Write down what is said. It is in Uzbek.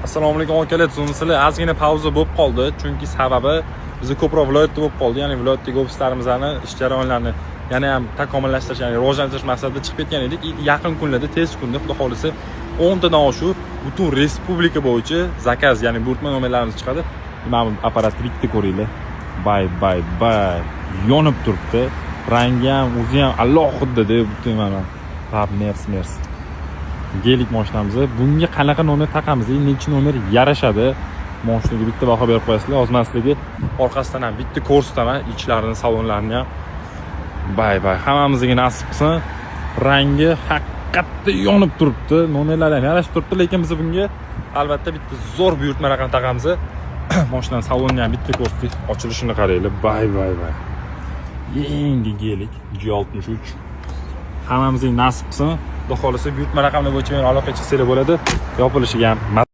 Assalomu alaykum, akalar, tuzukmisizlar? Ozgina pauza bo'lib qoldi, chunki sababi biz ko'proq viloyatda bo'lib qoldi, ya'ni viloyatdagi ofislarimizni ish jarayonlarini yana ham takomillashtirish, ya'ni rivojlantirish maqsadida chiqib ketgan edik. И yaqin kunlarda, tez kunda, xudo xohlasa, 10 tadan oshiq butun respublika bo'yicha zakaz, ya'ni buyurtma nomerlarimiz chiqadi. Mana bu apparatni bitta ko'ringlar. Bay bay bay, yonib turibdi. Rangi ham, o'zi ham alohida deb butun mana pap mers mers Gelik mashinamiz. Bunga qanaqa nomer taqamiz, nechi nomer yarashadi moshinaga, bitta baho berib qo'yasizlar. Hozir man sizlarga orqasidan ham bitta ko'rsataman, ichlarini, salonlarini ham. Bay bay, hammamizga nasib qilsin. Rangi haqiqatda yonib turibdi, nomerlari ham yarashib turibdi, lekin biz bunga albatta bitta zo'r buyurtma raqam taqamiz. Mashinani salonini ham bitta ko'rsatdik, ochilishini qaranglar. Bay bay bay, yangi Gelik G63 hammamizga nasib qilsin. Xudo xohlasa, buyurtma raqamlar bo'yicha meni aloqaga chiqsanglar bo'ladi. Yopilishiga ham.